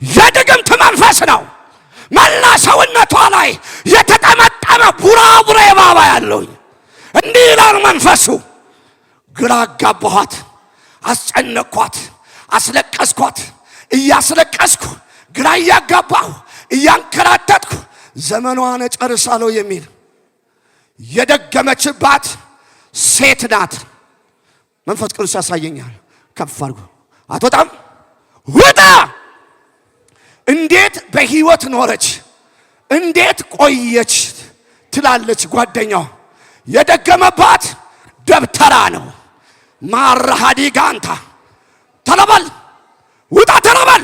የድግምት መንፈስ ነው። መላ ሰውነቷ ላይ የተጠመጠመ ቡራቡሬ እባብ ያለውኝ እንዲህ ይላል መንፈሱ። ግራ አጋባኋት፣ አስጨነቅኳት፣ አስለቀስኳት። እያስለቀስኩ ግራ እያጋባሁ እያንከራተትኩ ዘመኗን እጨርሳለሁ የሚል የደገመችባት ሴት ናት። መንፈስ ቅዱስ ያሳየኛል። ከፍ አድርጎ አትወጣም፣ ውጣ። እንዴት በህይወት ኖረች፣ እንዴት ቆየች ትላለች ጓደኛው። የደገመባት ደብተራ ነው። ማራሃዲ ጋንታ ተለበል፣ ውጣ፣ ተለበል፣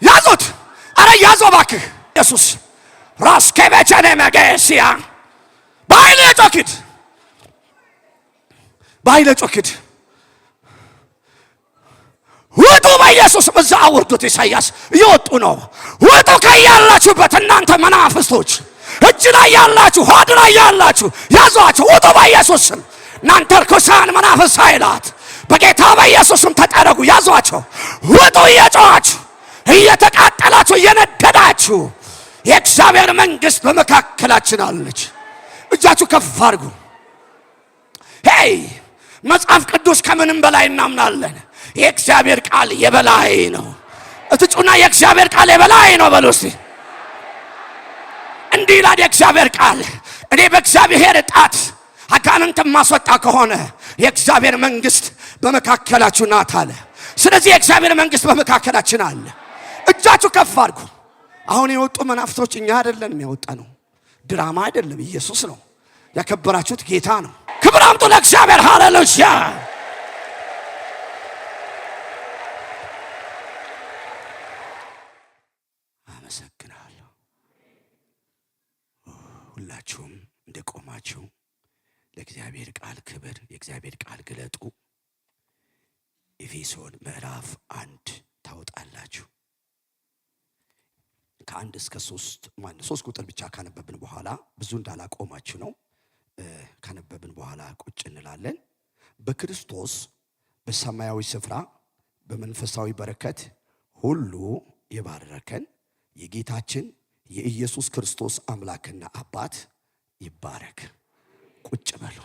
ያዙት። አረ ያዞ እባክህ ኢየሱስ ራስ ከበቸነ መገሲያ በኃይል ጮክድ፣ በኃይል ጮክድ፣ ውጡ በኢየሱስ። እዛ አውርዱት። ኢሳያስ እየወጡ ነው። ውጡ ከያላችሁበት እናንተ መናፍስቶች፣ እጅ ላይ ያላችሁ፣ ሆድ ላይ ያላችሁ ያዟቸው። ውጡ በኢየሱስ ስም። እናንተ ርኩሳን መናፍስት ኃይላት በጌታ በኢየሱስም ተጠረጉ። ያዟቸው። ውጡ እየጮኻችሁ፣ እየተቃጠላችሁ፣ እየነደዳችሁ። የእግዚአብሔር መንግሥት በመካከላችን አለች። እጃችሁ ከፍ አድርጉ። Hey፣ መጽሐፍ ቅዱስ ከምንም በላይ እናምናለን። የእግዚአብሔር ቃል የበላይ ነው። እትጩና የእግዚአብሔር ቃል የበላይ ነው በሉ እስቲ። እንዲህ ይላል የእግዚአብሔር ቃል፣ እኔ በእግዚአብሔር ጣት አጋንንትን ማስወጣ ከሆነ የእግዚአብሔር መንግሥት በመካከላችሁ ናት አለ። ስለዚህ የእግዚአብሔር መንግሥት በመካከላችን አለ። እጃችሁ ከፍ አድርጉ። አሁን የወጡ መናፍስቶች እኛ አይደለንም ያወጣ ነው። ድራማ አይደለም፣ ኢየሱስ ነው። ያከበራችሁት ጌታ ነው። ክብር አምጡ ለእግዚአብሔር። ሃሌሉያ። አመሰግናለሁ። ሁላችሁም እንደቆማችሁ ለእግዚአብሔር ቃል ክብር፣ የእግዚአብሔር ቃል ግለጡ። ኤፌሶን ምዕራፍ 1 ታወጣላችሁ። ከ1 እስከ 3፣ ማን 3 ቁጥር ብቻ ካነበብን በኋላ፣ ብዙ እንዳላቆማችሁ ነው። ካነበብን በኋላ ቁጭ እንላለን። በክርስቶስ በሰማያዊ ስፍራ በመንፈሳዊ በረከት ሁሉ የባረከን የጌታችን የኢየሱስ ክርስቶስ አምላክና አባት ይባረክ። ቁጭ በሉ።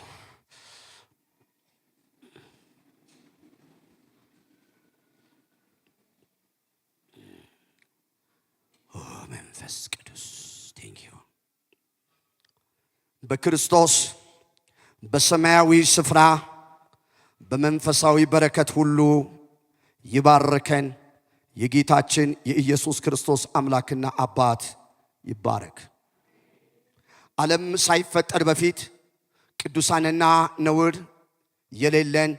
ኦ መንፈስ ቅዱስ፣ thank you። በክርስቶስ በሰማያዊ ስፍራ በመንፈሳዊ በረከት ሁሉ ይባረከን የጌታችን የኢየሱስ ክርስቶስ አምላክና አባት ይባረክ። ዓለም ሳይፈጠር በፊት ቅዱሳንና ነውር የሌለን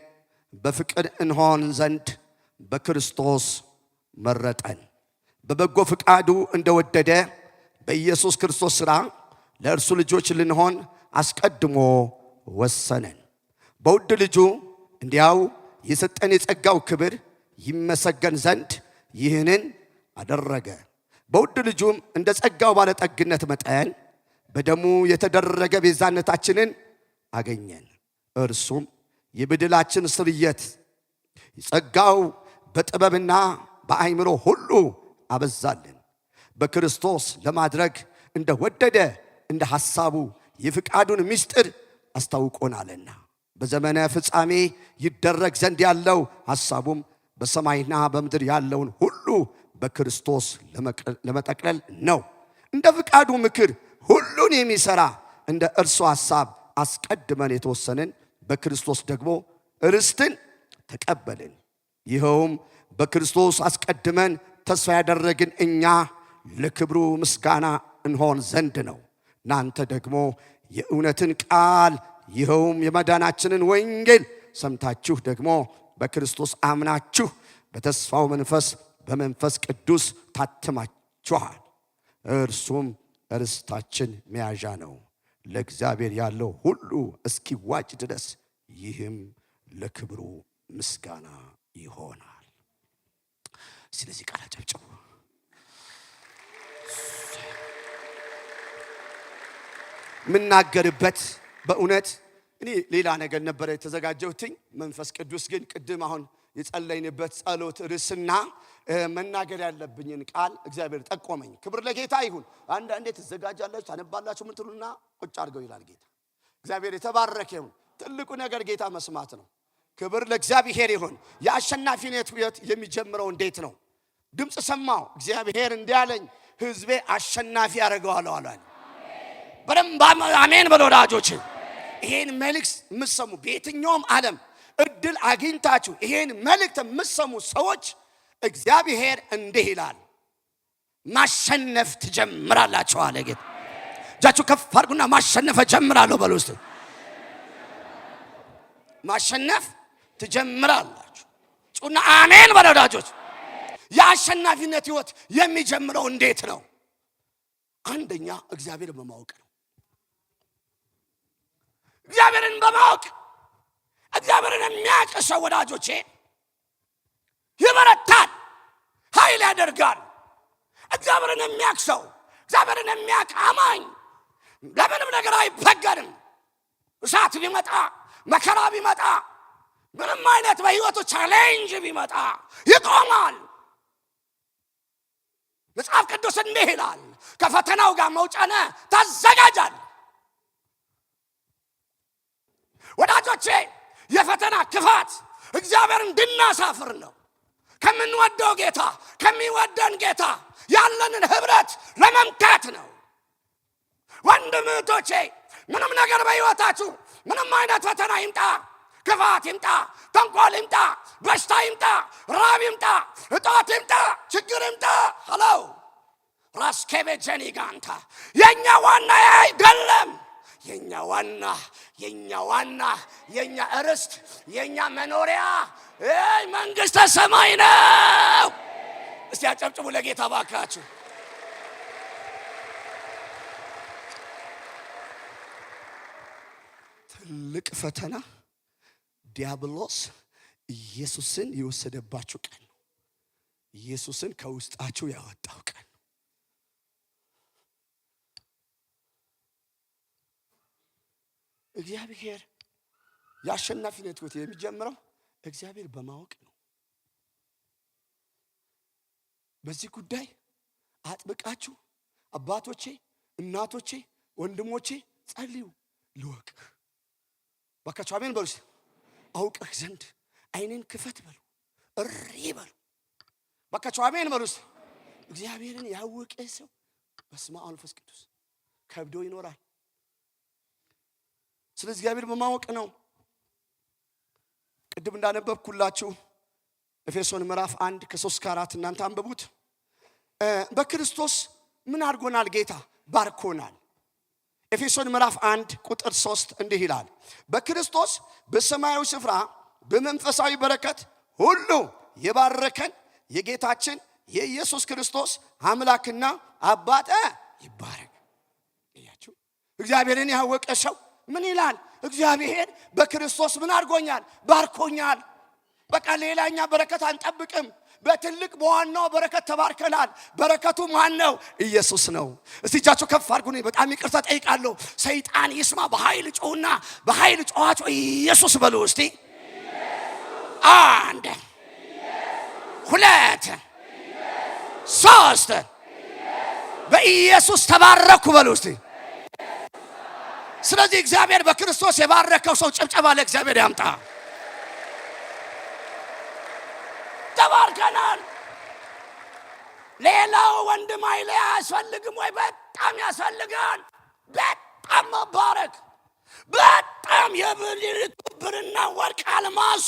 በፍቅር እንሆን ዘንድ በክርስቶስ መረጠን። በበጎ ፍቃዱ እንደወደደ በኢየሱስ ክርስቶስ ሥራ ለእርሱ ልጆች ልንሆን አስቀድሞ ወሰነን። በውድ ልጁ እንዲያው የሰጠን የጸጋው ክብር ይመሰገን ዘንድ ይህንን አደረገ። በውድ ልጁም እንደ ጸጋው ባለጠግነት መጠን በደሙ የተደረገ ቤዛነታችንን አገኘን። እርሱም የበደላችን ስርየት፣ ጸጋው በጥበብና በአእምሮ ሁሉ አበዛልን። በክርስቶስ ለማድረግ እንደ ወደደ እንደ ሐሳቡ የፍቃዱን ምስጢር አስታውቆናልና፣ በዘመነ ፍጻሜ ይደረግ ዘንድ ያለው ሐሳቡም በሰማይና በምድር ያለውን ሁሉ በክርስቶስ ለመጠቅለል ነው። እንደ ፍቃዱ ምክር ሁሉን የሚሰራ እንደ እርሱ ሐሳብ አስቀድመን የተወሰንን በክርስቶስ ደግሞ ርስትን ተቀበልን። ይኸውም በክርስቶስ አስቀድመን ተስፋ ያደረግን እኛ ለክብሩ ምስጋና እንሆን ዘንድ ነው። እናንተ ደግሞ የእውነትን ቃል፣ ይኸውም የመዳናችንን ወንጌል ሰምታችሁ ደግሞ በክርስቶስ አምናችሁ በተስፋው መንፈስ በመንፈስ ቅዱስ ታትማችኋል። እርሱም ርስታችን መያዣ ነው፣ ለእግዚአብሔር ያለው ሁሉ እስኪዋጅ ድረስ፣ ይህም ለክብሩ ምስጋና ይሆናል። ስለዚህ ቃል አጨብጭቡ። የምናገርበት በእውነት እኔ ሌላ ነገር ነበረ የተዘጋጀሁትኝ። መንፈስ ቅዱስ ግን ቅድም አሁን የጸለይንበት ጸሎት ርዕስና መናገር ያለብኝን ቃል እግዚአብሔር ጠቆመኝ። ክብር ለጌታ ይሁን። አንዳንዴ ትዘጋጃላችሁ፣ ታነባላችሁ፣ ምን ትሉና ቁጭ አድርገው ይላል ጌታ። እግዚአብሔር የተባረከ ይሁን። ትልቁ ነገር ጌታ መስማት ነው። ክብር ለእግዚአብሔር ይሁን። የአሸናፊነት ሕይወት የሚጀምረው እንዴት ነው? ድምፅ ሰማሁ። እግዚአብሔር እንዲህ አለኝ፣ ሕዝቤ አሸናፊ ያደርገዋለሁ አለ። በደንብ አሜን በሉ ወዳጆቼ። ይሄን መልእክት የምትሰሙ በየትኛውም ዓለም እድል አግኝታችሁ ይሄን መልእክት የምትሰሙ ሰዎች እግዚአብሔር እንዲህ ይላል፣ ማሸነፍ ትጀምራላችሁ አለ ጌታ። እጃችሁ ከፍ አድርጉና ማሸነፍ እጀምራለሁ በሉ እስቲ። ማሸነፍ ትጀምራላችሁ። ጩና አሜን በሉ ወዳጆች። የአሸናፊነት ህይወት የሚጀምረው እንዴት ነው? አንደኛ እግዚአብሔርን በማወቅ ነው። እግዚአብሔርን በማወቅ እግዚአብሔርን የሚያውቅ ሰው ወዳጆቼ ይበረታል፣ ኃይል ያደርጋል። እግዚአብሔርን የሚያውቅ ሰው፣ እግዚአብሔርን የሚያውቅ አማኝ ለምንም ነገር አይበገርም። እሳት ቢመጣ፣ መከራ ቢመጣ፣ ምንም አይነት በህይወቱ challenge ቢመጣ ይቆማል። መጽሐፍ ቅዱስ እንዲህ ይላል፣ ከፈተናው ጋር መውጫነ ታዘጋጃል። ወዳጆቼ የፈተና ክፋት እግዚአብሔር እንድናሳፍር ነው። ከምንወደው ጌታ ከሚወደን ጌታ ያለንን ህብረት ለመምታት ነው። ወንድም እህቶቼ ምንም ነገር በህይወታችሁ ምንም አይነት ፈተና ይምጣ፣ ክፋት ይምጣ፣ ተንኮል ይምጣ፣ በሽታ ይምጣ፣ ራብ ይምጣ፣ እጦት ይምጣ፣ ችግር ይምጣ፣ hello ራስኬቤጀኒ ጋንታ የኛ ዋና አይደለም። የኛ ዋና የኛ ዋና የኛ ርስት የኛ መኖሪያ መንግስተ ሰማይ ነው። እስቲ አጨብጭቡ ለጌታ ባካችሁ። ትልቅ ፈተና ዲያብሎስ ኢየሱስን የወሰደባችሁ ቀን ነው። ኢየሱስን ከውስጣችሁ ያወጣው ቀን ነው። እግዚአብሔር የአሸናፊነት ሕይወት የሚጀምረው እግዚአብሔር በማወቅ ነው። በዚህ ጉዳይ አጥብቃችሁ አባቶቼ፣ እናቶቼ፣ ወንድሞቼ ጸልዩ። ልወቅህ ባካችሁ፣ አሜን በሉ። አውቅህ ዘንድ ዓይኔን ክፈት በሉ፣ እሪ በሉ ባካችሁ፣ አሜን በሉ። እግዚአብሔርን ያወቀ ሰው በስመ አብ ወመንፈስ ቅዱስ ከብዶ ይኖራል። ስለዚህ እግዚአብሔር በማወቅ ነው። ቅድም እንዳነበብኩላችሁ ኤፌሶን ምዕራፍ 1 ከ3 ከ4 እናንተ አንብቡት። በክርስቶስ ምን አድርጎናል? ጌታ ባርኮናል። ኤፌሶን ምዕራፍ 1 ቁጥር 3 እንዲህ ይላል፣ በክርስቶስ በሰማያዊ ስፍራ በመንፈሳዊ በረከት ሁሉ የባረከን የጌታችን የኢየሱስ ክርስቶስ አምላክና አባት ይባረክ። እያችሁ እግዚአብሔርን ያወቀ ሰው ምን ይላል? እግዚአብሔር በክርስቶስ ምን አድርጎኛል? ባርኮኛል። በቃ ሌላኛ በረከት አንጠብቅም። በትልቅ በዋናው በረከት ተባርከናል። በረከቱ ማን ነው? ኢየሱስ ነው። እስቲ እጃችሁ ከፍ አድርጉ። በጣም ይቅርታ ጠይቃለሁ። ሰይጣን ይስማ። በኃይል ጮሁና በኃይል ጮኻችሁ ኢየሱስ በሉ እስቲ። አንድ ሁለት ሶስት። በኢየሱስ ተባረኩ በሉ እስቲ። ስለዚህ እግዚአብሔር በክርስቶስ የባረከው ሰው ጭብጨባ ለእግዚአብሔር ያምጣ። ተባርከናል። ሌላው ወንድም ኃይሌ አያስፈልግም ወይ? በጣም ያስፈልጋል። በጣም መባረክ፣ በጣም የብልቱ ብርና ወርቅ አልማሱ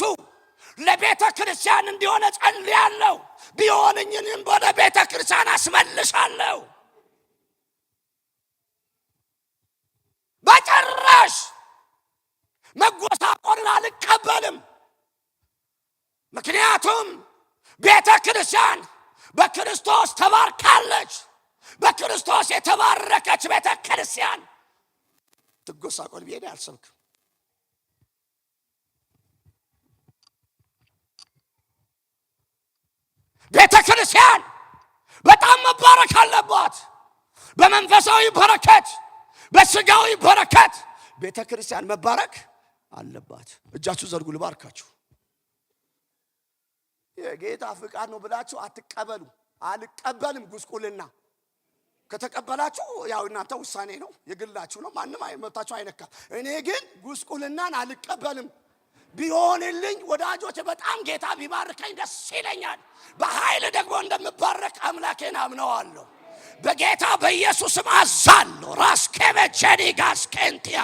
ለቤተ ክርስቲያን እንዲሆነ ጸልያለሁ። ቢሆንኝንም ወደ ቤተ ክርስቲያን አስመልሳለሁ። በጭራሽ መጎሳቆልን አልቀበልም። ምክንያቱም ቤተ ክርስቲያን በክርስቶስ ተባርካለች። በክርስቶስ የተባረከች ቤተ ክርስቲያን ትጎሳቆል ብዬ አልሰብክም። ቤተ ክርስቲያን በጣም መባረክ አለባት። በመንፈሳዊ በረከት፣ በስጋዊ በረከት ቤተ ክርስቲያን መባረክ አለባት። እጃችሁ ዘርጉ ልባርካችሁ። የጌታ ፍቃድ ነው ብላችሁ አትቀበሉ። አልቀበልም ጉስቁልና። ከተቀበላችሁ ያው እናንተ ውሳኔ ነው፣ የግላችሁ ነው፣ ማንም መብታችሁ አይነካም። እኔ ግን ጉስቁልናን አልቀበልም። ቢሆንልኝ ወዳጆች በጣም ጌታ ቢባርከኝ ደስ ይለኛል። በኃይል ደግሞ እንደምባረክ አምላኬን አምነዋለሁ። በጌታ በኢየሱስም አዛለሁ። ራስ ከበቸኒ ኬንቲያ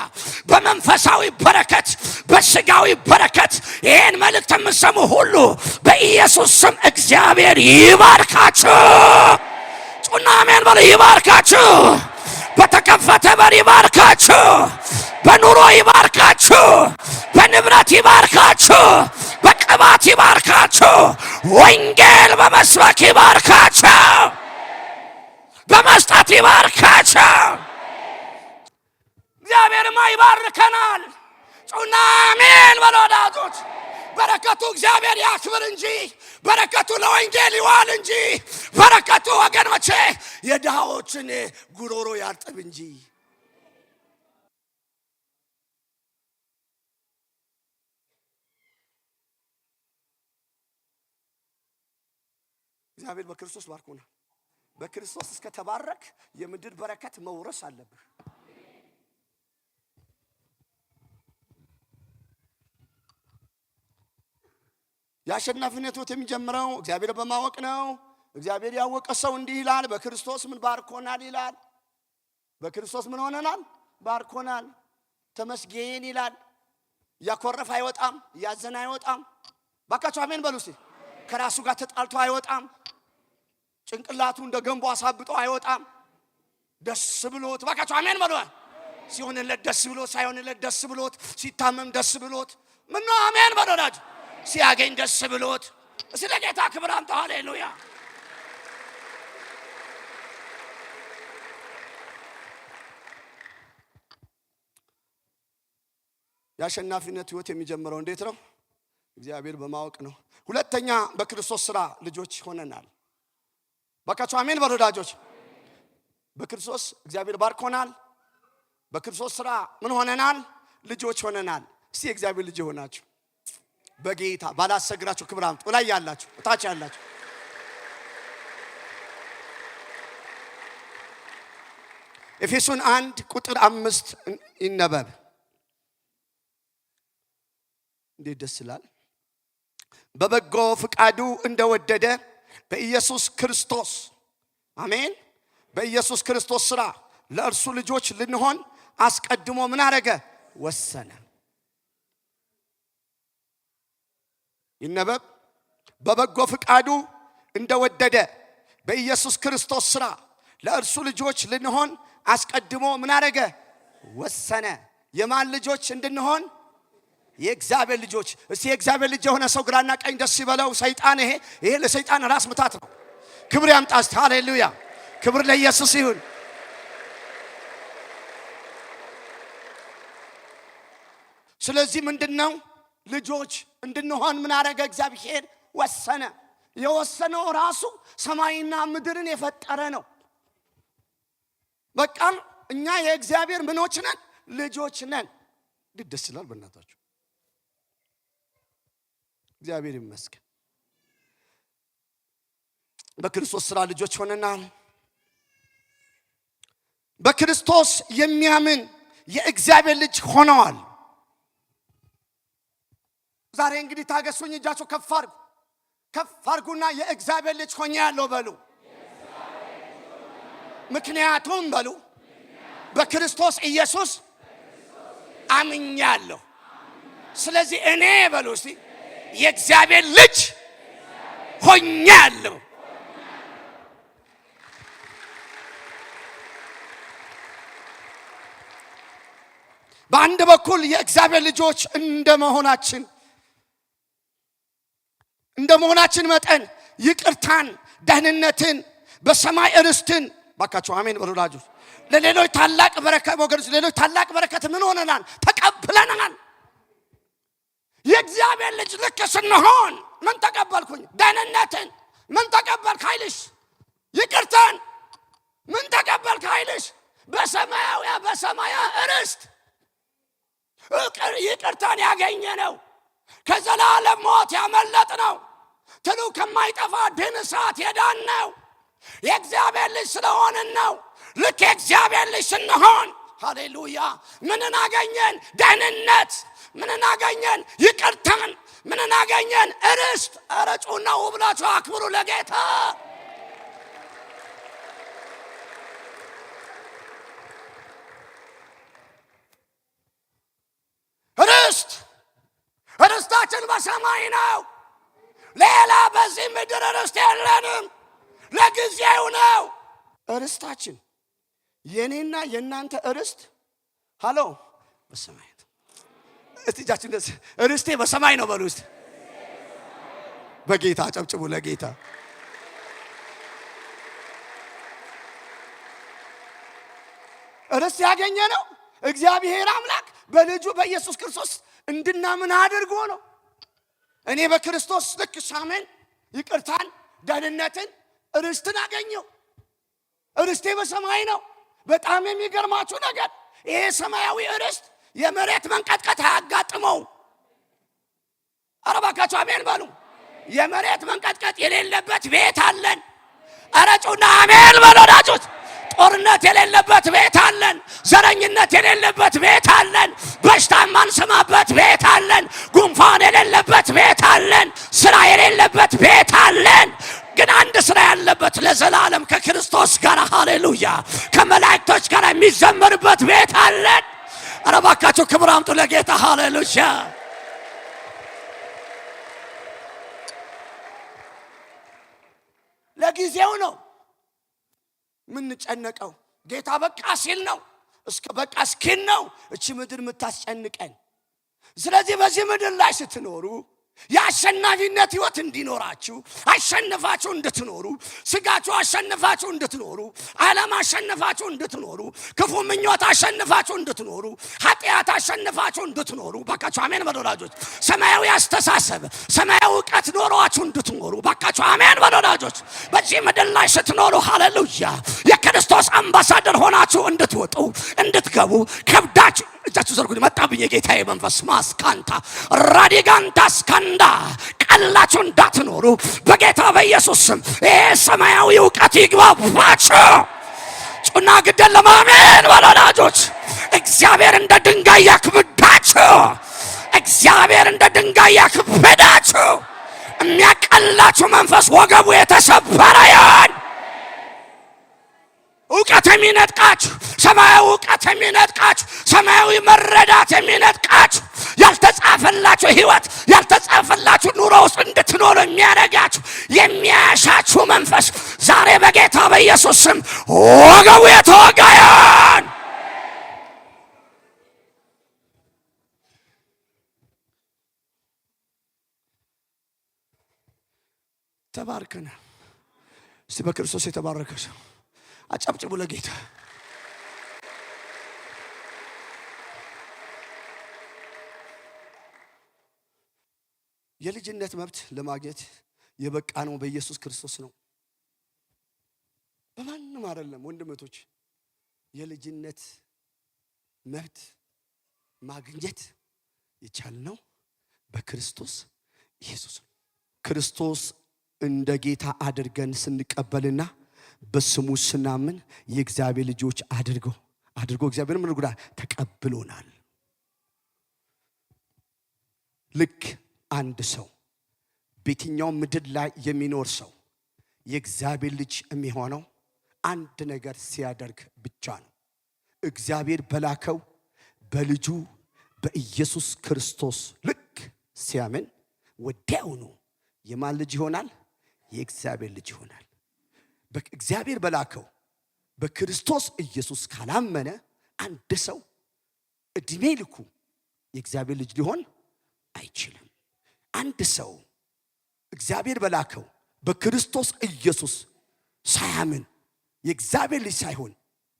በመንፈሳዊ በረከት በስጋዊ በረከት ይህን መልእክት የምትሰሙ ሁሉ በኢየሱስ ስም እግዚአብሔር ይባርካችሁ። ጩና አሜን በሉ። ይባርካችሁ። በተከፈተ በር ይባርካችሁ። በኑሮ ይባርካችሁ። በንብረት ይባርካችሁ። በቅባት ይባርካችሁ። ወንጌል በመስበክ ይባርካችሁ። በመስጠት ይባርካቸው። እግዚአብሔርማ ይባርከናል። ጩና አሜን በሉ ወዳጆች። በረከቱ እግዚአብሔር ያክብር እንጂ በረከቱ ለወንጌል ይዋል እንጂ በረከቱ ወገኖቼ የድሃዎችን ጉሮሮ ያርጥብ እንጂ። እግዚአብሔር በክርስቶስ ባርኮናል። በክርስቶስ እስከተባረክ የምድር በረከት መውረስ አለብህ። የአሸናፊነት ሕይወት የሚጀምረው እግዚአብሔር በማወቅ ነው። እግዚአብሔር ያወቀ ሰው እንዲህ ይላል፣ በክርስቶስ ምን ባርኮናል ይላል። በክርስቶስ ምን ሆነናል? ባርኮናል። ተመስገን ይላል። እያኮረፈ አይወጣም፣ እያዘነ አይወጣም። ባካችሁ አሜን በሉ እስቲ። ከራሱ ጋር ተጣልቶ አይወጣም። ጭንቅላቱ እንደ ገንቦ አሳብጦ አይወጣም። ደስ ብሎት ባካችሁ አሜን በሉ። ሲሆንለት ደስ ብሎት፣ ሳይሆንለት ደስ ብሎት፣ ሲታመም ደስ ብሎት፣ ምነው አሜን በሉ ወዳጅ። ሲያገኝ ደስ ብሎት። እስቲ ለጌታ ክብር አምጣ። ሃሌሉያ። የአሸናፊነት ህይወት የሚጀምረው እንዴት ነው? እግዚአብሔር በማወቅ ነው። ሁለተኛ በክርስቶስ ስራ ልጆች ሆነናል። ባካችሁ አሜን በሉ ወዳጆች። በክርስቶስ እግዚአብሔር ባርኮናል። በክርስቶስ ስራ ምን ሆነናል? ልጆች ሆነናል። እስቲ የእግዚአብሔር ልጅ የሆናችሁ በጌታ ባላሰግራችሁ ክብር አምጡ። ላይ ያላችሁ ታች ያላችሁ ኤፌሶን 1 ቁጥር 5 ይነበብ። እንዴት ደስ ይላል! በበጎ ፍቃዱ እንደወደደ በኢየሱስ ክርስቶስ አሜን። በኢየሱስ ክርስቶስ ስራ ለእርሱ ልጆች ልንሆን አስቀድሞ ምን አረገ? ወሰነ። ይነበብ። በበጎ ፍቃዱ እንደወደደ በኢየሱስ ክርስቶስ ስራ ለእርሱ ልጆች ልንሆን አስቀድሞ ምን አረገ? ወሰነ። የማን ልጆች እንድንሆን? የእግዚአብሔር ልጆች። እስቲ የእግዚአብሔር ልጅ የሆነ ሰው ግራና ቀኝ ደስ ይበለው። ሰይጣን ይሄ ለሰይጣን ራስ ምታት ነው። ክብር ያምጣ እስቲ። ሃሌሉያ! ክብር ለኢየሱስ ይሁን። ስለዚህ ምንድነው ልጆች እንድንሆን ምን አረገ? እግዚአብሔር ወሰነ። የወሰነው ራሱ ሰማይና ምድርን የፈጠረ ነው። በቃ እኛ የእግዚአብሔር ምኖች ነን? ልጆች ነን። እንዴት ደስ ይላል! በእናታችሁ እግዚአብሔር ይመስገን። በክርስቶስ ስራ ልጆች ሆነናል። በክርስቶስ የሚያምን የእግዚአብሔር ልጅ ሆነዋል። ዛሬ እንግዲህ ታገሱኝ፣ እጃቸው ከፍ አድርጉ፣ ከፍ አድርጉና የእግዚአብሔር ልጅ ሆኜ ያለው በሉ። ምክንያቱም በሉ በክርስቶስ ኢየሱስ አምኛለሁ። ስለዚህ እኔ በሉ እስቲ የእግዚአብሔር ልጅ ሆኛለሁ። በአንድ በኩል የእግዚአብሔር ልጆች እንደመሆናችን መጠን ይቅርታን፣ ደህንነትን፣ በሰማይ ርስትን ባካችሁ አሜን በሉ ወዳጆች። ለሌሎች ታላቅ በረከት ወገኖች፣ ሌሎች ታላቅ በረከት ምን ሆነናል? ተቀብለናል። የእግዚአብሔር ልጅ ልክ ስንሆን ምን ተቀበልኩኝ? ደህንነትን። ምን ተቀበልክ ኃይልሽ? ይቅርታን። ምን ተቀበልክ ኃይልሽ? በሰማያ ርስት ይቅርታን ያገኘ ነው። ከዘላለም ሞት ያመለጥ ነው። ትሉ ከማይጠፋ ድን እሳት የዳን ነው የእግዚአብሔር ልጅ ስለሆንን ነው። ልክ የእግዚአብሔር ልጅ ስንሆን፣ ሃሌሉያ፣ ምንን አገኘን? ደህንነት። ምንን አገኘን? ይቅርታን። ምንን አገኘን? ርስት። ኧረ ጩኹና ብላችሁ አክብሩ ለጌታ። ርስት፣ ርስታችን በሰማይ ነው። ሌላ በዚህ ምድር ርስት የለንም። ለጊዜው ነው ርስታችን። የኔና የእናንተ ርስት ሃሎ በሰማይ። እስቲ እጃችን ደስ ርስቴ በሰማይ ነው በሉ እስቲ። በጌታ አጨብጭቡ ለጌታ። ርስት ያገኘ ነው እግዚአብሔር አምላክ በልጁ በኢየሱስ ክርስቶስ እንድናምን አድርጎ ነው። እኔ በክርስቶስ ልክ ሳምን ይቅርታን፣ ደህንነትን፣ ርስትን አገኘው። ርስቴ በሰማይ ነው። በጣም የሚገርማችሁ ነገር ይሄ ሰማያዊ ርስት የመሬት መንቀጥቀጥ አያጋጥመው። ኧረ እባካችሁ አሜን በሉ። የመሬት መንቀጥቀጥ የሌለበት ቤት አለን። ኧረ ጩኹና አሜን በሉ ወዳጆች። ጦርነት የሌለበት ቤት አለን። ዘረኝነት የሌለበት ቤት አለን። በሽታ የማንሰማበት ቤት አለን። ጉንፋን የሌለበት ቤት አለን። ስራ የሌለበት ቤት አለን። ግን አንድ ስራ ያለበት፣ ለዘላለም ከክርስቶስ ጋር፣ ሃሌሉያ፣ ከመላእክቶች ጋር የሚዘመርበት ቤት አለን። ኧረ እባካችሁ ክብር አምጡ ለጌታ፣ ሃሌሉያ። ለጊዜው ነው የምንጨነቀው። ጌታ በቃ ሲል ነው፣ እስከ በቃ እስኪል ነው እቺ ምድር የምታስጨንቀን። ስለዚህ በዚህ ምድር ላይ ስትኖሩ የአሸናፊነት ህይወት እንዲኖራችሁ፣ አሸንፋችሁ እንድትኖሩ፣ ስጋችሁ አሸንፋችሁ እንድትኖሩ፣ ዓለም አሸንፋችሁ እንድትኖሩ፣ ክፉ ምኞት አሸንፋችሁ እንድትኖሩ፣ ኃጢአት አሸንፋችሁ እንድትኖሩ፣ ባካችሁ አሜን በሉ ወዳጆች። ሰማያዊ አስተሳሰብ፣ ሰማያዊ እውቀት ኖሯችሁ እንድትኖሩ፣ ባካችሁ አሜን በሉ ወዳጆች። በዚህ ምድር ላይ ስትኖሩ፣ ሃሌሉያ፣ የክርስቶስ አምባሳደር ሆናችሁ እንድትወጡ እንድትገቡ ከብዳችሁ እጃችሁ ዘርጉ። መጣብኝ የጌታዬ መንፈስ። ማስካንታ ራዲጋንታ ስካንዳ ቀላችሁ እንዳትኖሩ በጌታ በኢየሱስ ስም ይሄ ሰማያዊ እውቀት ይግባባችሁ። ጩኹና ግደል ለማሜን ወላጆች፣ እግዚአብሔር እንደ ድንጋይ ያክብዳችሁ። እግዚአብሔር እንደ ድንጋይ ያክብዳችሁ። የሚያቀላችሁ መንፈስ ወገቡ የተሰበረ ይሁን። እውቀት የሚነጥቃችሁ፣ ሰማያዊ እውቀት የሚነጥቃችሁ፣ ሰማያዊ መረዳት የሚነጥቃችሁ፣ ያልተጻፈላችሁ ህይወት፣ ያልተጻፈላችሁ ኑሮ ውስጥ እንድትኖሩ የሚያደርጋችሁ፣ የሚያሻችሁ መንፈስ ዛሬ በጌታ በኢየሱስ ስም ወገቡ የተወጋ ይሁን። ተባርከናል። እስቲ በክርስቶስ የተባረከ ሰው አጨብጭቡ ለጌታ። የልጅነት መብት ለማግኘት የበቃ ነው በኢየሱስ ክርስቶስ ነው፣ በማንም አይደለም። ወንድመቶች፣ የልጅነት መብት ማግኘት የቻልነው በክርስቶስ ኢየሱስ ነው። ክርስቶስ እንደ ጌታ አድርገን ስንቀበልና በስሙ ስናምን የእግዚአብሔር ልጆች አድርጎ እግዚአብሔር ምን ጉዳ ተቀብሎናል። ልክ አንድ ሰው፣ በየትኛው ምድር ላይ የሚኖር ሰው የእግዚአብሔር ልጅ የሚሆነው አንድ ነገር ሲያደርግ ብቻ ነው። እግዚአብሔር በላከው በልጁ በኢየሱስ ክርስቶስ ልክ ሲያምን ወዲያውኑ የማን ልጅ ይሆናል? የእግዚአብሔር ልጅ ይሆናል። እግዚአብሔር በላከው በክርስቶስ ኢየሱስ ካላመነ አንድ ሰው እድሜ ልኩ የእግዚአብሔር ልጅ ሊሆን አይችልም። አንድ ሰው እግዚአብሔር በላከው በክርስቶስ ኢየሱስ ሳያምን፣ የእግዚአብሔር ልጅ ሳይሆን፣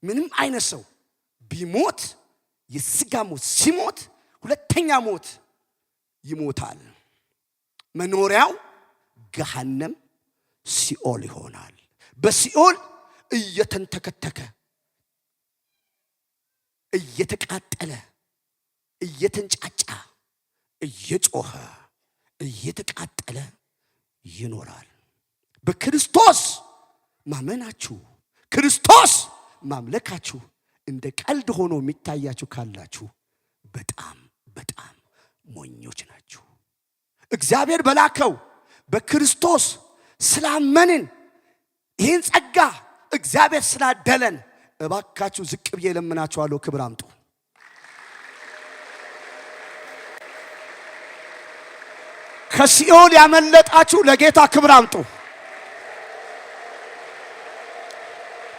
ምንም አይነት ሰው ቢሞት፣ የስጋ ሞት ሲሞት ሁለተኛ ሞት ይሞታል። መኖሪያው ገሃነም ሲኦል ይሆናል። በሲኦል እየተንተከተከ፣ እየተቃጠለ፣ እየተንጫጫ፣ እየጮኸ፣ እየተቃጠለ ይኖራል። በክርስቶስ ማመናችሁ፣ ክርስቶስ ማምለካችሁ እንደ ቀልድ ሆኖ የሚታያችሁ ካላችሁ በጣም በጣም ሞኞች ናችሁ። እግዚአብሔር በላከው በክርስቶስ ስላመንን፣ ይህን ጸጋ እግዚአብሔር ስላደለን፣ እባካችሁ ዝቅ ብዬ ለምናችኋለሁ፣ ክብር አምጡ። ከሲኦል ያመለጣችሁ ለጌታ ክብር አምጡ።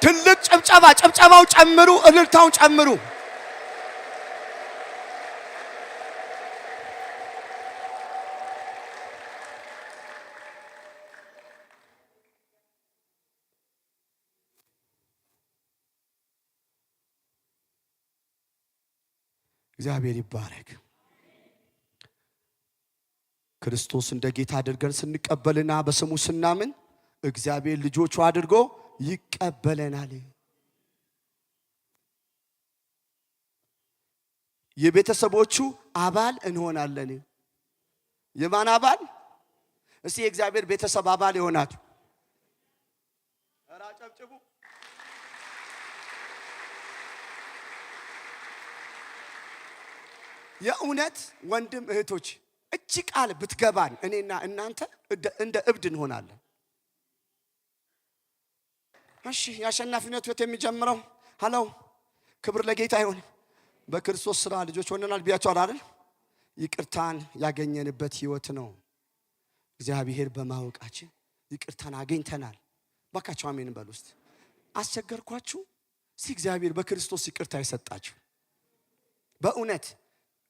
ትልቅ ጭብጨባ፣ ጭብጨባው ጨምሩ፣ እልልታውን ጨምሩ። እግዚአብሔር ይባረክ። ክርስቶስ እንደ ጌታ አድርገን ስንቀበልና በስሙ ስናምን እግዚአብሔር ልጆቹ አድርጎ ይቀበለናል። የቤተሰቦቹ አባል እንሆናለን። የማን አባል? እስቲ የእግዚአብሔር ቤተሰብ አባል የሆናችሁ ኧረ አጨብጭቡ። የእውነት ወንድም እህቶች፣ እቺ ቃል ብትገባን እኔና እናንተ እንደ እብድ እንሆናለን። እሺ፣ የአሸናፊነት ህይወት የሚጀምረው፣ hello፣ ክብር ለጌታ ይሁን። በክርስቶስ ስራ ልጆች ሆነናል ብያቸዋል አይደል? ይቅርታን ያገኘንበት ህይወት ነው። እግዚአብሔር በማወቃችን ይቅርታን አግኝተናል። ባካችሁ አሜን በሉ ውስጥ አስቸገርኳችሁ። እስቲ እግዚአብሔር በክርስቶስ ይቅርታ የሰጣችሁ፣ በእውነት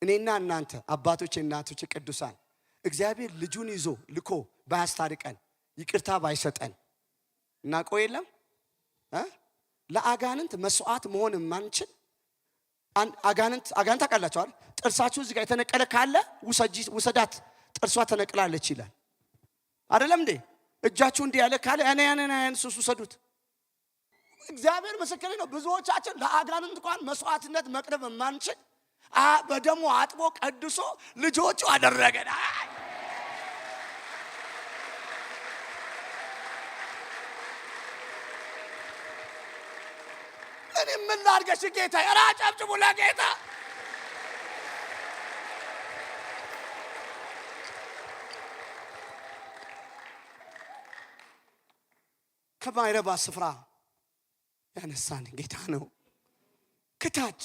እኔና እናንተ አባቶች፣ እናቶች፣ ቅዱሳን፣ እግዚአብሔር ልጁን ይዞ ልኮ ባያስታርቀን፣ ይቅርታ ባይሰጠን እናውቀው የለም፣ ለአጋንንት መስዋዕት መሆን የማንችል። አጋንንት፣ አጋንንት ታውቃላችኋል። ጥርሳችሁ እዚህ ጋር የተነቀለ ካለ ውሰዳት፣ ጥርሷ ተነቅላለች ይላል። አይደለም እንዴ? እጃችሁ እንዲህ ያለ ካለ ያኔ ያኔ ያን ሱስ ውሰዱት። እግዚአብሔር ምስክሬ ነው። ብዙዎቻችን ለአጋንንት እንኳን መስዋዕትነት መቅረብ የማንችል፣ በደሙ አጥቦ ቀድሶ ልጆቹ አደረገን። እኔ ምን ላድርገሽ ጌታ? ኧረ አጨብጭቡ ለጌታ። ከማይረባ ስፍራ ያነሳን ጌታ ነው። ከታች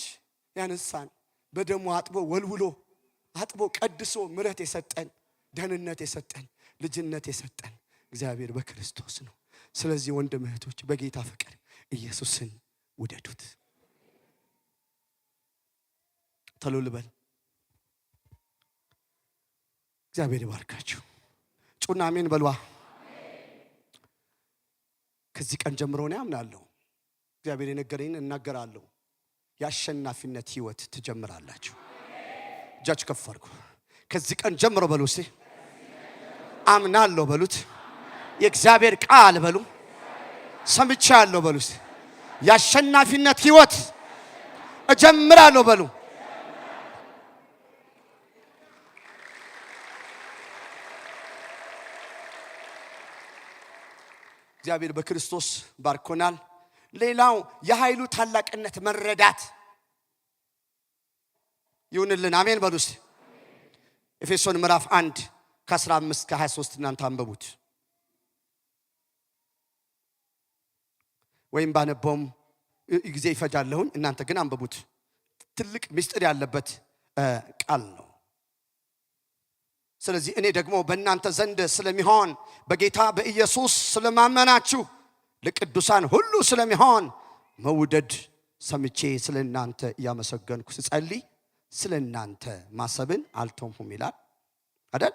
ያነሳን፣ በደሙ አጥቦ ወልውሎ፣ አጥቦ ቀድሶ፣ ምሕረት የሰጠን፣ ደህንነት የሰጠን፣ ልጅነት የሰጠን እግዚአብሔር በክርስቶስ ነው። ስለዚህ ወንድም እህቶች፣ በጌታ ፍቅር ኢየሱስን ውደዱት። ቶሎ ልበል። እግዚአብሔር ይባርካችሁ። ጩና አሜን በሏ። ከዚህ ቀን ጀምሮ እኔ አምናለሁ። እግዚአብሔር የነገረኝን እናገራለሁ። የአሸናፊነት ህይወት ትጀምራላችሁ። እጃችሁ ከፍ አድርጉ። ከዚህ ቀን ጀምሮ በሉ እስቲ፣ አምናለሁ በሉት። የእግዚአብሔር ቃል በሉ፣ ሰምቻለሁ በሉ እስቲ። የአሸናፊነት ህይወት እጀምራለሁ በሉ። እግዚአብሔር በክርስቶስ ባርኮናል። ሌላው የኃይሉ ታላቅነት መረዳት ይሁንልን። አሜን በሉ እስቲ። ኤፌሶን ምዕራፍ 1 ከ15 ከ23 እናንተ አንብቡት፣ ወይም ባነበውም ጊዜ ይፈጃለሁኝ። እናንተ ግን አንብቡት። ትልቅ ምስጢር ያለበት ቃል ነው። ስለዚህ እኔ ደግሞ በእናንተ ዘንድ ስለሚሆን፣ በጌታ በኢየሱስ ስለማመናችሁ፣ ለቅዱሳን ሁሉ ስለሚሆን መውደድ ሰምቼ ስለ እናንተ እያመሰገንኩ ስጸልይ ስለ እናንተ ማሰብን አልተውሁም ይላል አይደል?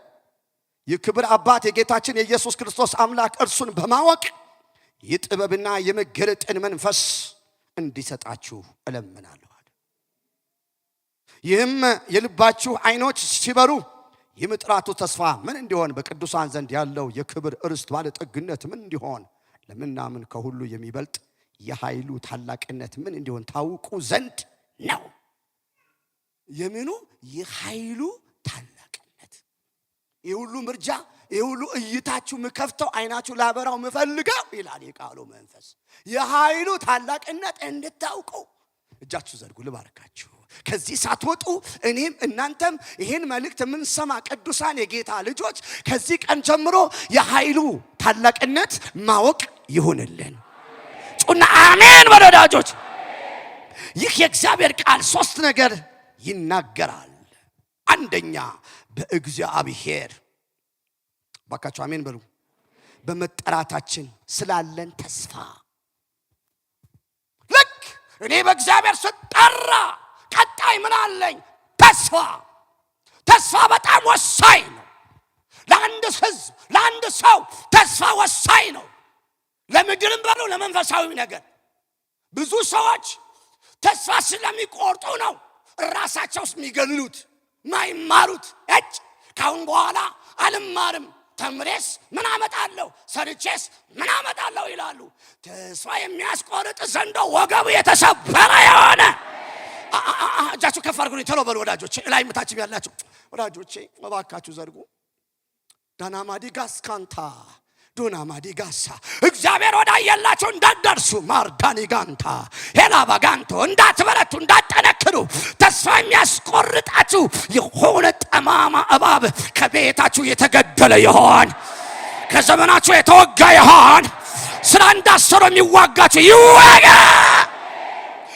የክብር አባት የጌታችን የኢየሱስ ክርስቶስ አምላክ እርሱን በማወቅ የጥበብና የመገለጥን መንፈስ እንዲሰጣችሁ እለምናለሁ። ይህም የልባችሁ ዓይኖች ሲበሩ የምጥራቱ ተስፋ ምን እንዲሆን፣ በቅዱሳን ዘንድ ያለው የክብር ርስት ባለጠግነት ምን እንዲሆን፣ ለምናምን ከሁሉ የሚበልጥ የኃይሉ ታላቅነት ምን እንዲሆን ታውቁ ዘንድ ነው። የምኑ? የኃይሉ ታላቅነት። ይህ ሁሉ ምርጃ፣ ይህ ሁሉ እይታችሁ ምከፍተው አይናችሁ ላበራው ምፈልገው ይላል የቃሉ መንፈስ፣ የኃይሉ ታላቅነት እንድታውቁ። እጃችሁ ዘርጉ፣ ልባርካችሁ። ከዚህ ሳትወጡ እኔም እናንተም ይህን መልእክት የምንሰማ ቅዱሳን የጌታ ልጆች ከዚህ ቀን ጀምሮ የኃይሉ ታላቅነት ማወቅ ይሁንልን። ጩና አሜን በሉ ወዳጆች። ይህ የእግዚአብሔር ቃል ሶስት ነገር ይናገራል። አንደኛ በእግዚአብሔር፣ ባካችሁ አሜን በሉ፣ በመጠራታችን ስላለን ተስፋ። ልክ እኔ በእግዚአብሔር ስጠራ ቀጣይ ምን አለኝ? ተስፋ። ተስፋ በጣም ወሳኝ ነው። ለአንድ ሕዝብ፣ ለአንድ ሰው ተስፋ ወሳኝ ነው። ለምድርም በሉ ለመንፈሳዊ ነገር። ብዙ ሰዎች ተስፋ ስለሚቆርጡ ነው ራሳቸው የሚገሉት፣ ማይማሩት። እጭ ካሁን በኋላ አልማርም፣ ተምሬስ ምን አመጣለሁ፣ ሰርቼስ ምን አመጣለሁ ይላሉ። ተስፋ የሚያስቆርጥ ዘንዶ ወገቡ የተሰበረ የሆነ። እጃችሁ ከፍ አድርጉልኝ፣ ቶሎ በሉ ወዳጆቼ፣ ላይ ምታችም ያላችሁ ወዳጆቼ እባካችሁ ዘርጉ። ዳናማዲጋስካንታ ዶናማዲጋሳ፣ እግዚአብሔር ወዳየላቸው እንዳትደርሱ፣ ማርዳኒጋንታ ሄላባጋንቶ፣ እንዳትበረቱ፣ እንዳትጠነክሩ ተስፋ የሚያስቆርጣችሁ የሆነ ጠማማ እባብ ከቤታችሁ የተገደለ ይሆን፣ ከዘመናችሁ የተወጋ ይሆን፣ ስራ እንዳሰሩ የሚዋጋችሁ ይወጋ።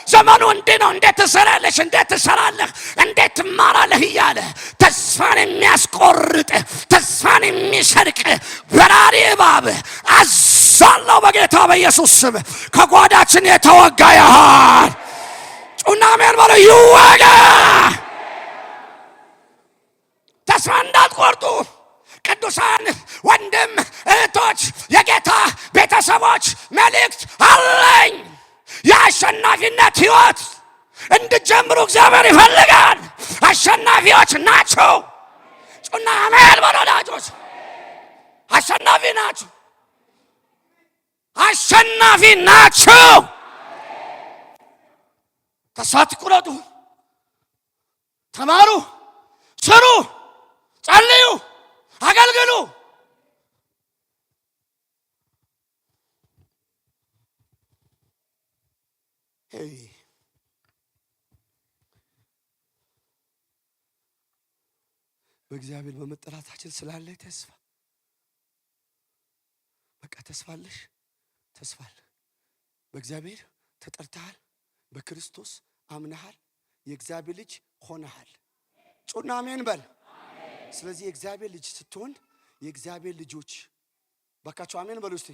ዘመኑ እንዲህ ነው። እንዴት ትሰራለሽ? እንዴት ትሰራለህ? እንዴት ትማራለህ? እያለ ተስፋን የሚያስቆርጥ፣ ተስፋን የሚሰርቅ በራሪ እባብ አዛለው በጌታ በኢየሱስ ስም ከጓዳችን የተወጋ ይሆን። ጩና አሜን በለው። ይወጋ። ተስፋ እንዳትቆርጡ ቅዱሳን ወንድም እህቶች፣ የጌታ ቤተሰቦች መልእክት አለኝ። የአሸናፊነት ህይወት እንድጀምሩ እግዚአብሔር ይፈልጋል። አሸናፊዎች ናቸው። ጩና አሜን በሉ ወዳጆች። አሸናፊ ናቸው። አሸናፊ ናቸው። ተስፋ አትቁረጡ። ተማሩ፣ ስሩ፣ ጸልዩ፣ አገልግሉ። በእግዚአብሔር በመጠራታችን ስላለ ተስፋ፣ በቃ ተስፋ አለሽ፣ ተስፋ አለ። በእግዚአብሔር ተጠርተሃል፣ በክርስቶስ አምነሃል፣ የእግዚአብሔር ልጅ ሆነሃል። ጩና አሜን በል። ስለዚህ የእግዚአብሔር ልጅ ስትሆን፣ የእግዚአብሔር ልጆች ባካቸው አሜን በሉ እስቲ።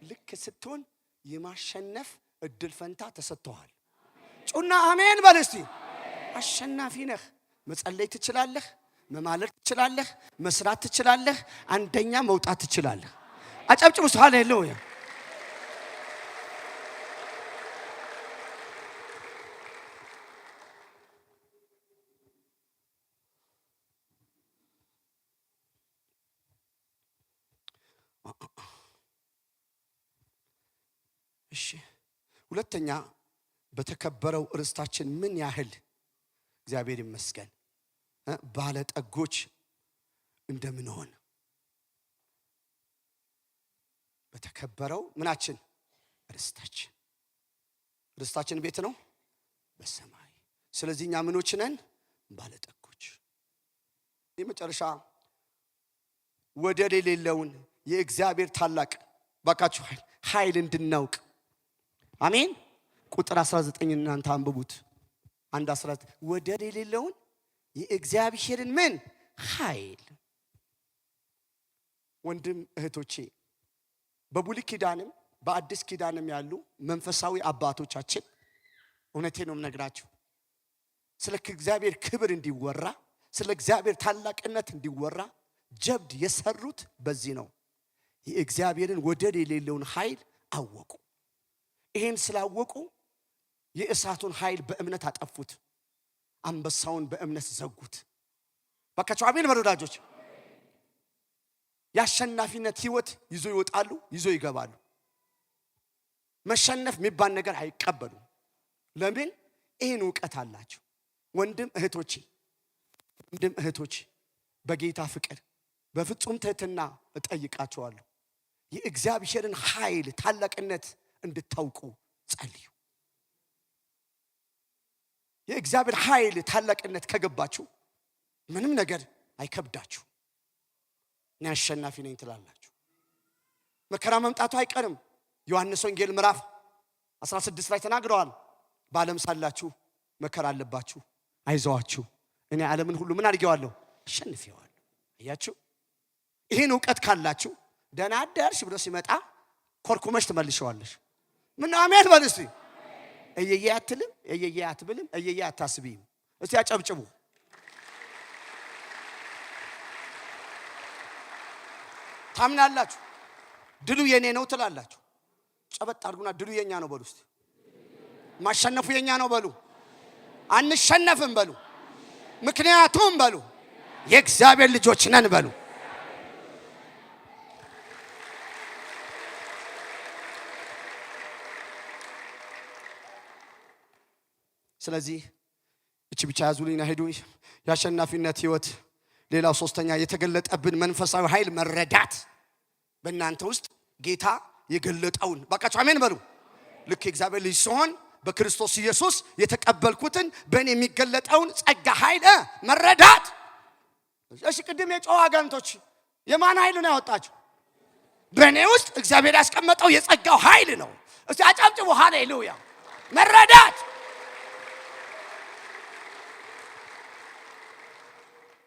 ልክ ስትሆን የማሸነፍ እድል ፈንታ ተሰጥቶሃል። ጩና አሜን በል እስቲ። አሸናፊ ነህ። መጸለይ ትችላለህ፣ መማለድ ትችላለህ፣ መስራት ትችላለህ፣ አንደኛ መውጣት ትችላለህ። አጨብጭቡ። ሃሌሉያ። እሺ፣ ሁለተኛ በተከበረው ርስታችን ምን ያህል፣ እግዚአብሔር ይመስገን፣ ባለጠጎች እንደምንሆን። በተከበረው ምናችን? ርስታችን። ርስታችን ቤት ነው በሰማይ። ስለዚህ እኛ ምኖች ነን? ባለጠጎች። የመጨረሻ ወደር የሌለውን የእግዚአብሔር ታላቅ ባካችሁ ኃይል እንድናውቅ። አሜን። ቁጥር 19 እናንተ አንብቡት። 1 19፣ ወደር የሌለውን የእግዚአብሔርን ምን? ኃይል። ወንድም እህቶቼ፣ በብሉይ ኪዳንም በአዲስ ኪዳንም ያሉ መንፈሳዊ አባቶቻችን፣ እውነቴ ነው የምነግራችሁ፣ ስለ እግዚአብሔር ክብር እንዲወራ፣ ስለ እግዚአብሔር ታላቅነት እንዲወራ ጀብድ የሰሩት በዚህ ነው። የእግዚአብሔርን ወደር የሌለውን ኃይል አወቁ። ይሄን ስላወቁ የእሳቱን ኃይል በእምነት አጠፉት። አንበሳውን በእምነት ዘጉት። ባካችሁ አሜን በሉ ወዳጆች። የአሸናፊነት ህይወት ይዞ ይወጣሉ፣ ይዞ ይገባሉ። መሸነፍ የሚባል ነገር አይቀበሉም። ለምን? ይህን እውቀት አላቸው። ወንድም እህቶቼ፣ ወንድም እህቶቼ፣ በጌታ ፍቅር በፍጹም ትህትና እጠይቃችኋለሁ፣ የእግዚአብሔርን ኃይል ታላቅነት እንድታውቁ ጸልዩ። የእግዚአብሔር ኃይል ታላቅነት ከገባችሁ ምንም ነገር አይከብዳችሁ። እኔ አሸናፊ ነኝ ትላላችሁ። መከራ መምጣቱ አይቀርም። ዮሐንስ ወንጌል ምዕራፍ 16 ላይ ተናግረዋል። በዓለም ሳላችሁ መከራ አለባችሁ፣ አይዟችሁ፣ እኔ ዓለምን ሁሉ ምን አድርጌዋለሁ? አሸንፌዋለሁ። አያችሁ፣ ይህን እውቀት ካላችሁ ደህና አደርሽ ብሎ ሲመጣ ኮርኩመሽ ትመልሸዋለሽ። ምን አሜን በል እስቲ። እየየ አትልም፣ እየየ አትብልም፣ እየየ አታስቢም። እስቲ አጨብጭቡ። ታምናላችሁ። ድሉ የኔ ነው ትላላችሁ። ጨበጥ አድርጉና ድሉ የኛ ነው በሉ እስቲ። ማሸነፉ የኛ ነው በሉ። አንሸነፍም በሉ። ምክንያቱም በሉ የእግዚአብሔር ልጆች ነን በሉ። ስለዚህ እቺ ብቻ ያዙልኝና ሄዱ። የአሸናፊነት ህይወት ሌላው ሶስተኛ የተገለጠብን መንፈሳዊ ኃይል መረዳት። በእናንተ ውስጥ ጌታ የገለጠውን ባካችሁ አሜን በሉ። ልክ የእግዚአብሔር ልጅ ሲሆን በክርስቶስ ኢየሱስ የተቀበልኩትን በእኔ የሚገለጠውን ጸጋ ኃይል መረዳት። እሺ ቅድም የጮኸ አጋንንቶች የማን ኃይል ነው ያወጣቸው? በእኔ ውስጥ እግዚአብሔር ያስቀመጠው የጸጋው ኃይል ነው። እስቲ አጨብጭቡ፣ ሃሌሉያ። መረዳት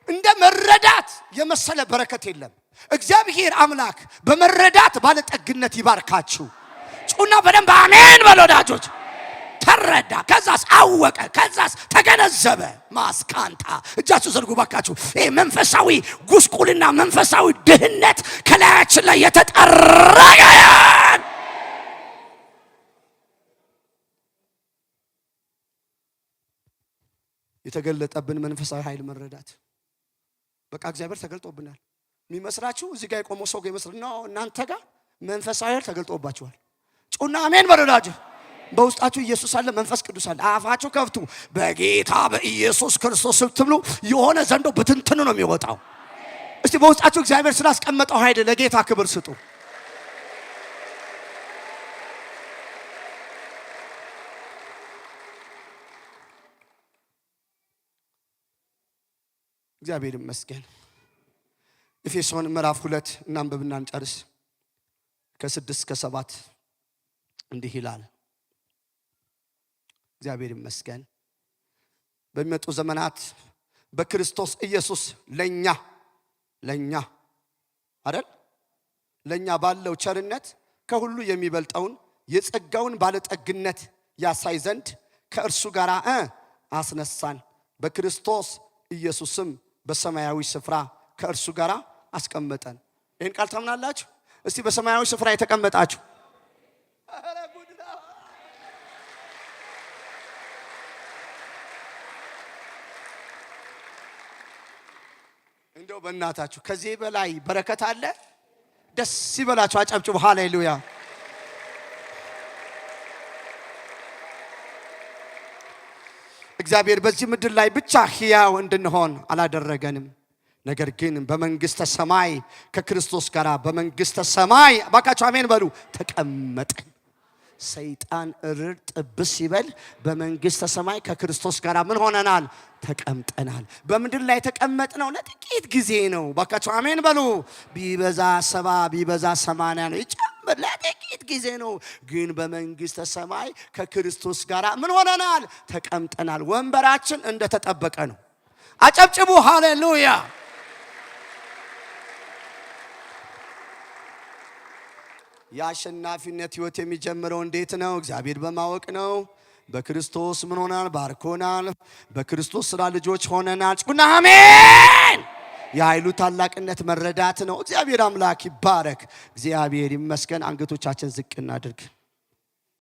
እንደ መረዳት የመሰለ በረከት የለም። እግዚአብሔር አምላክ በመረዳት ባለጠግነት ይባርካችሁ። ጩና በደንብ አሜን በሉ ወዳጆች። ተረዳ፣ ከዛስ አወቀ፣ ከዛስ ተገነዘበ። ማስካንታ እጃችሁ ዘርጉ ባካችሁ። ይሄ መንፈሳዊ ጉስቁልና፣ መንፈሳዊ ድህነት ከላያችን ላይ የተጠረገ የተገለጠብን መንፈሳዊ ኃይል መረዳት። በቃ እግዚአብሔር ተገልጦብናል። የሚመስላችሁ እዚህ ጋር የቆመው ሰው ጋር ይመስል ነው። እናንተ ጋር መንፈሳዊ ኃይል ተገልጦባችኋል። ጩና አሜን በሉ ወዳጆች። በውስጣችሁ ኢየሱስ አለ፣ መንፈስ ቅዱስ አለ። አፋችሁ ከፍቱ በጌታ በኢየሱስ ክርስቶስ ስትብሉ የሆነ ዘንዶ ብትንትኑ ነው የሚወጣው። እስቲ በውስጣችሁ እግዚአብሔር ስላስቀመጠው ኃይል ለጌታ ክብር ስጡ። እግዚአብሔር ይመስገን። ኤፌሶን ምዕራፍ 2 እናንብብና እንጨርስ። ከ6 እስከ 7 እንዲህ ይላል። እግዚአብሔር ይመስገን። በሚመጡ ዘመናት በክርስቶስ ኢየሱስ ለኛ አይደል ለኛ ባለው ቸርነት ከሁሉ የሚበልጠውን የጸጋውን ባለጠግነት ያሳይ ዘንድ ከእርሱ ጋር አስነሳን፣ በክርስቶስ ኢየሱስም በሰማያዊ ስፍራ ከእርሱ ጋር አስቀመጠን። ይህን ቃል ታምናላችሁ? እስቲ በሰማያዊ ስፍራ የተቀመጣችሁ እንደው በእናታችሁ ከዚህ በላይ በረከት አለ? ደስ ይበላችሁ፣ አጨብጭቡ። ሃሌሉያ። እግዚአብሔር በዚህ ምድር ላይ ብቻ ሕያው እንድንሆን አላደረገንም። ነገር ግን በመንግስተ ሰማይ ከክርስቶስ ጋር በመንግስተ ሰማይ ባካችሁ አሜን በሉ ተቀመጥን። ሰይጣን እርር ጥብስ ሲበል በመንግስተ ሰማይ ከክርስቶስ ጋር ምን ሆነናል? ተቀምጠናል። በምድር ላይ የተቀመጥነው ለጥቂት ጊዜ ነው። ባካችሁ አሜን በሉ። ቢበዛ 70 ቢበዛ 80 ነው፣ ይጨምር ለጥቂት ጊዜ ነው። ግን በመንግስተ ሰማይ ከክርስቶስ ጋር ምን ሆነናል? ተቀምጠናል። ወንበራችን እንደተጠበቀ ነው። አጨብጭቡ። ሃሌሉያ። የአሸናፊነት ህይወት የሚጀምረው እንዴት ነው? እግዚአብሔር በማወቅ ነው። በክርስቶስ ምን ሆናል? ባርኮናል። በክርስቶስ ስራ ልጆች ሆነናል። ጩና አሜን። የኃይሉ ታላቅነት መረዳት ነው። እግዚአብሔር አምላክ ይባረክ። እግዚአብሔር ይመስገን። አንገቶቻችን ዝቅ እናድርግ።